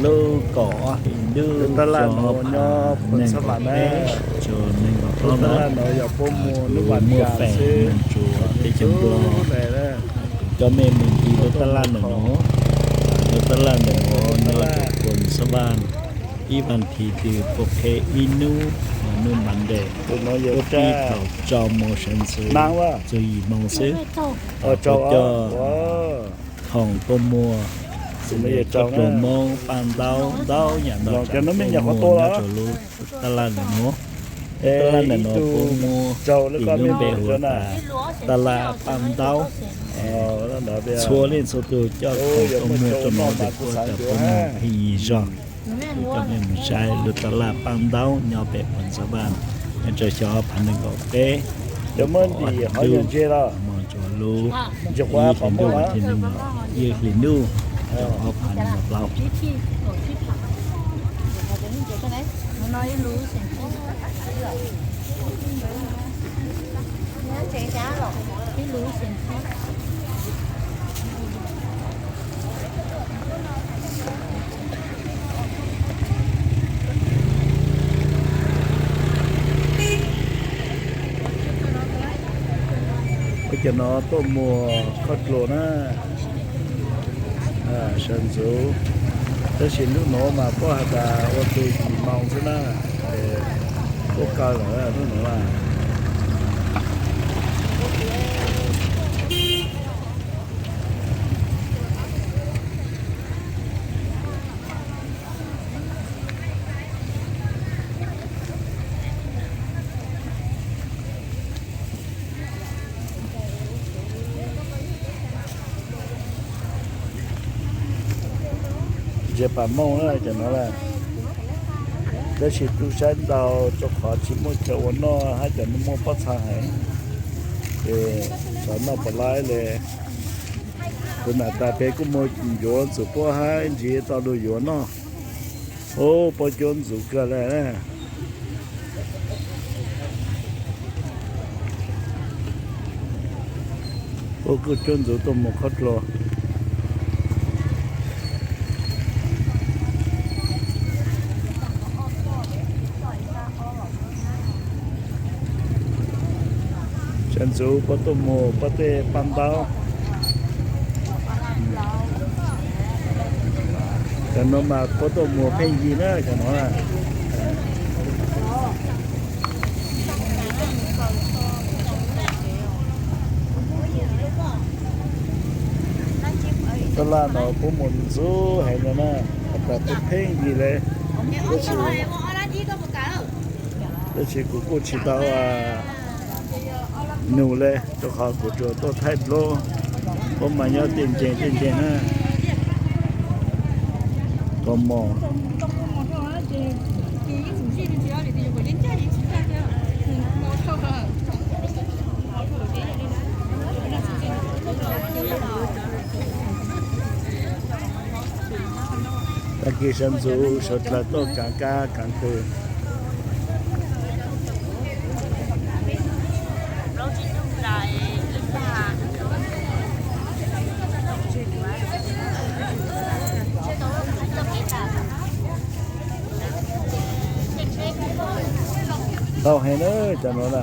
Lub kaum ob hlis ntuj, tab laj no nyob nees nkaum peb txog nees nkaum plaub ntawd, kuv muaj feem mus tsuas teb chaws Nplog. Kuv coj mej mus ncig lub tab laj ntawm no. Lub tab laj ntawm no nyob rau Phuam Xab Vaj, ib vas thiv twg pua qhe ib hnub, hnub Monday, lub pib thaum rau moos sawv ntxov txog yim moos xwb. Kuv coj khoom tuaj muag, khaub ncaws, moob, paj ntaub, ntau yam ntau tsav tuaj muag nyob rau lub tab laj ntawm no. Lub tab laj ntawm no puab muab tis lub npe hu ua tas tab laj paj ntaub. Txhua leej txhua tug coj khoom tuaj muag rau no ces kuv coj puab mus pheej yig zog. Kuv coj mej mus saib lub tab laj paj ntaub nyob pem Phuam Xab Vaj, nyob rau xyoo ob phav nees nkaum peb, lub kaum ob hlis ntuj, mus rau lub ib hlis ntuj, ib hlis ntuj, rau ob phav nees nkaum plaub. Ua cov no tuaj muag khob dluas na, sawv ntxov, tab sis hnub nuav mas puab has tas ua txug yim moos xwb na, es puab kaw lawm hnub nuav. Ntses pas mooj na cov no, tab sis tu saib ntau rau qhov tsis muaj chaw ua noj hab cov no muaj pob txha heev, ces cov noj puas laib le. Kuv nam tas peb kuj muag ncuav ntxuav puab hab ntsis tau lug yuav noj. Ub, puab cuab ntxuv kawg le. Puab kuj cuab ntxuv tuaj muag khob dluas. Sawv ntxuv puab tuaj muag puab tej paj ntaub. Cov no mas puab tuaj muag pheej yig na cov no. Tab laj no puab muag ntxuv heev no na, has tas puab pheej yig le. Tab sis, tab sis kuv kuj tsis tau nug le, rau qhov kuv tsuas tuaj thaij dluab, puab mas nyob tiaj nceeg tiaj nceeg na. Kos mos. Tag kis sawv ntxuv sawv dlawg tuaj kaav kab kaav khw. Ntau heev na cov no na.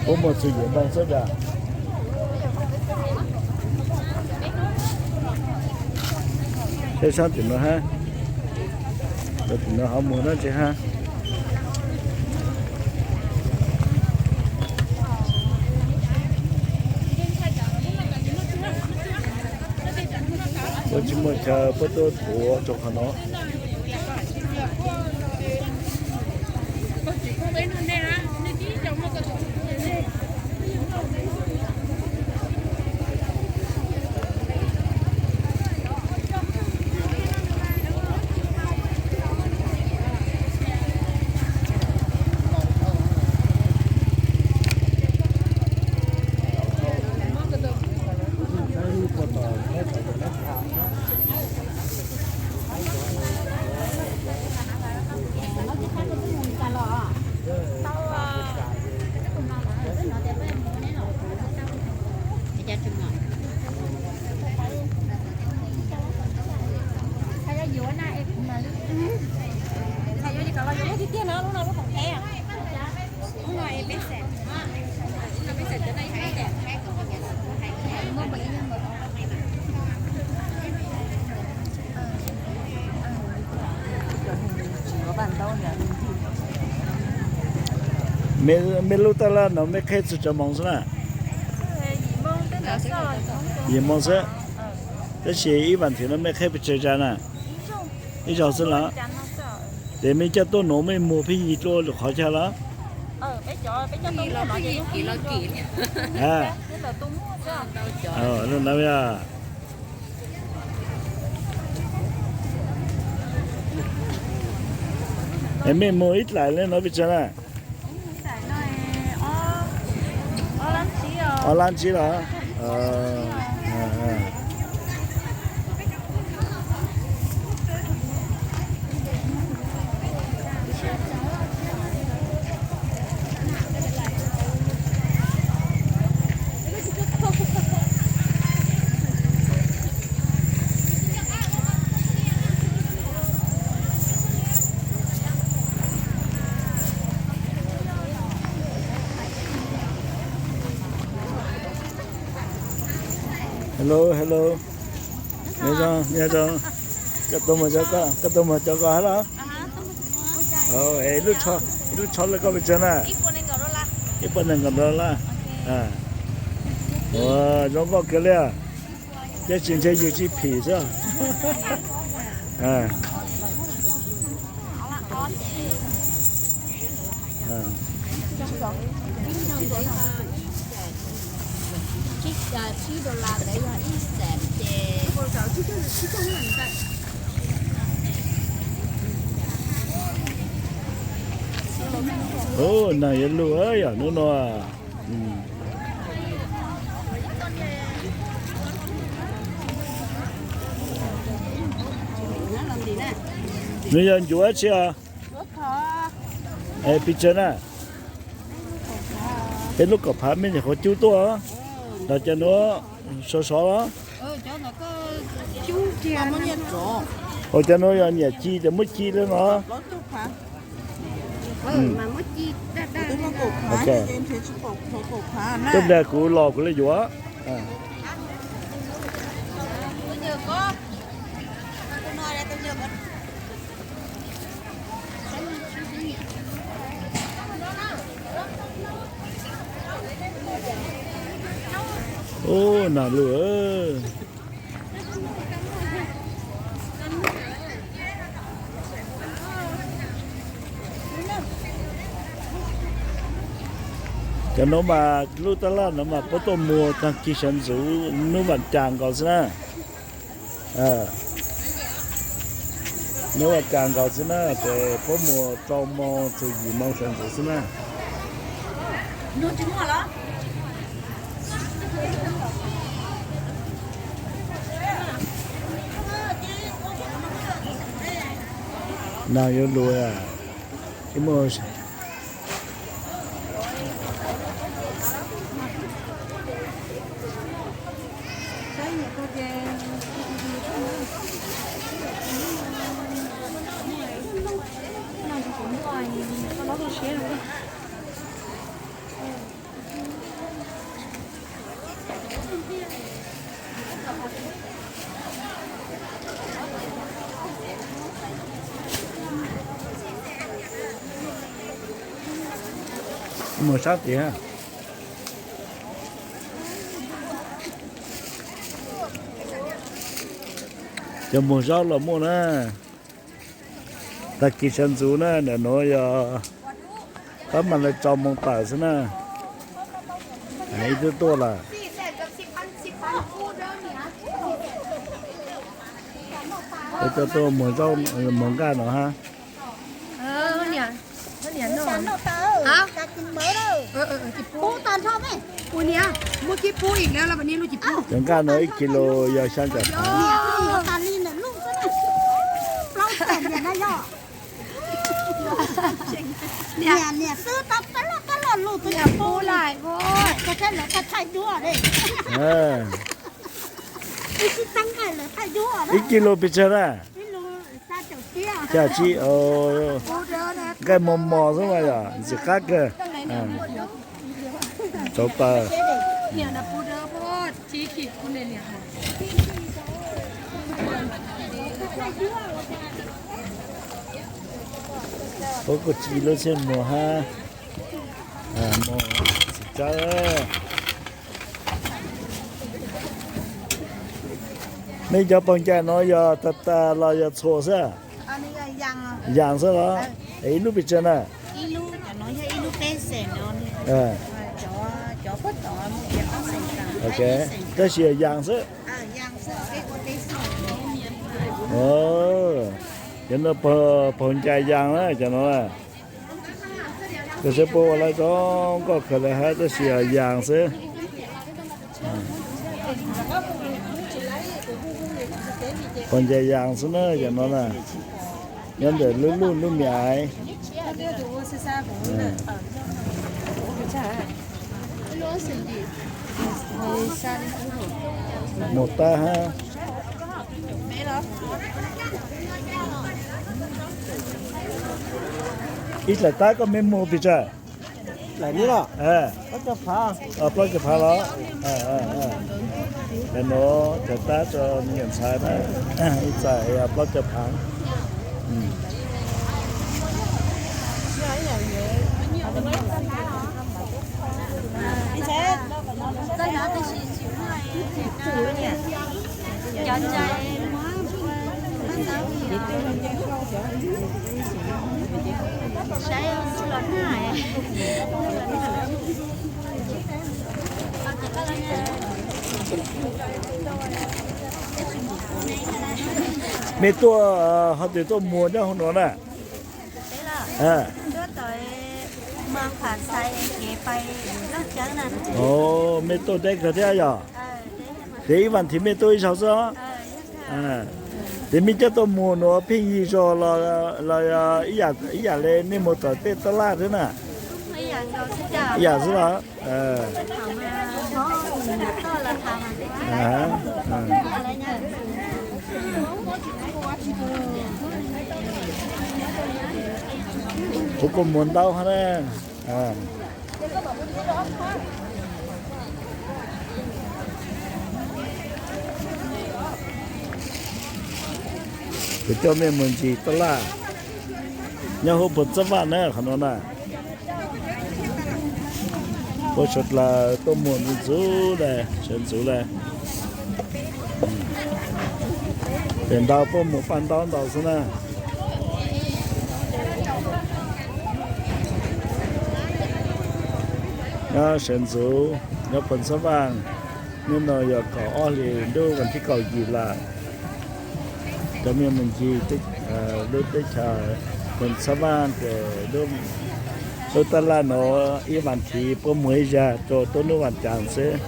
Puab muag txug yuav ntoo xwb tas. Saib sab tim no hab, tim no ho muag dlaab tsi hab. Puab tsis muaj chaw puab tuaj tuav rau qhov no. Mej lub taj laj no mej qheb txug tsawg moos xwb na? Yim moos xwb. Tab sis ib vas thiv no mej qheb pes tsawg zag na? Ib zaug xwb los? Ces mej coj tuaj nuav mej muag pheej yig dlua lwm qhov chaw los? Mej muag ib dlaim le no pes tsawg na? Ob lab tsib los? Hello, hello. Nyob zoo, nyob zoo. Koj tuaj mus, koj tuaj mus cov ko hab los? Ib lub tsho le koj pes tsawg na? Ib puas nees nkaum dollar. Ua zoo nkauj kawg li. Tab sis ntshe yus tsis phim xwb. Ub, nag yuav lug yog hnub no. Nws yog ncuav tsi os? Pes tsawg na? Peb lub kaum phav mej nyuam qhuav cub tuaj. Los cov nuav sov sov los? Ua cov nuav yog nyiam ci ces muab ci le no. Tub nplag kuv los kuv le yuav. Ub, nag lug. Cov nuav mas lub taj laj nuav mas puab tuaj muag taag kis sawv ntxuv nub vaam cas nkaus xwb na. Nub vaam cas nkaus xwb na, ces puab muag rau moos txug yim moos sawv ntxuv xwb na. Nag yuav lug. Muag sab tid. Cov muag zaub los muaj na. Tag kis sawv ntxuv na, ntawm nuav yog pab mam li rau moos tawm xwb na. Ib tug tuaj lawm. Peb tuaj muag zaub, muag nqaj no hab. Cov nqaj no ib kis lus yog xyaa caum phav. Ib kis lus pes tsawg na? Xyaa tsib. Nqaij mos mos xwb mas yog ntxim qab kawg. Tau taw. Puab kuj tsis lub txhiab muag hab. Mus txiv tsawb. Nej cov poog cai no yog tag tas los yog txhua xwb? Yaas xwb los? Es ib lub pes tsawg na? Tab sis yaas xwb. Cov no poog cai yaas na cov no na. Koj saib puab ua lawv zoo nkauj kawg li hab tab sis yaas xwb. Poog cai yaas xwb na cov no na. Nyob ntawm lub luj lub miam. Mus tab hab. Ib dlaim tab koj mej muag pes tsawg? Plaub caug phav los? Nuav dlaim tab rua me nyuam ntxhais na, ib txhais plaub caug phav. Mej tuaj hov twg tuaj muag nyob hauv nuav na? Mej tuaj deb kawg thiab yog? Ces ib vas thiv mej tuaj ib zaug xwb. Ces mej coj tuaj muag nuav pheej yig zog los ib yam li nej muag tom tej tab laj thiab na? Ib yam xwb los? Kuv kuj muag ntau hab na. Kuv coj mej mus ncig taj laj nyob huv Phoos Xab Vaj na qhov no na. Puab suav dlawg tuaj muag ntxuv ntxuv le, sawv ntxuv le. Pem ntau puab muag paj ntaub ntau xwb na. Nyob sawv ntxuv nyob Phoos Xab Vaj, hnub no yog kaum ob hlis ntuj vas thib kaum yim lawm. Cov mej mus ncig lub teb chaws Phoos Xab Vaj ces lub taj laj nuav ib vas thiv puab muag ib zag rua tuab hnub vas cas xwb.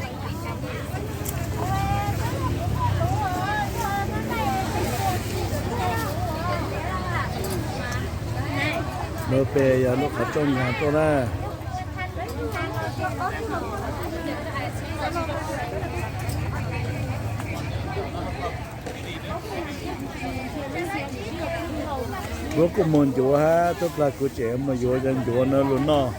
Lub pem yog lub qhov rooj nkaag tuaj na. Puab kuj muag ncuav hab, tub plag kuv tseem muag yuav cov ncuav no lug noj.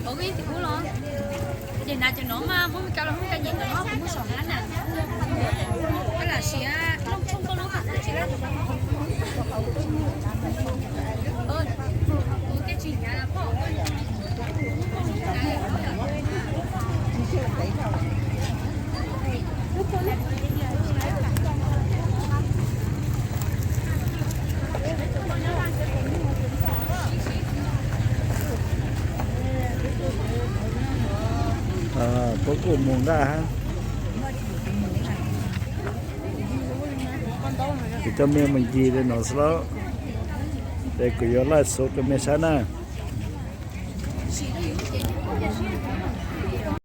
Ua ib tug ub los, ces hnav cov no mas muab me kaw los muab kaw nyiam ntawm no kuv muab saum hab na. Koj lam siav looj tshooj koj lub qhov txaj tsi lab. Ua kev tsis hnav pom. Puab kuj mus nqaj hab. Kuv coj mej mus ncig li no xwb lauj. Ces kuv yuav laij xuv rua mej saib na.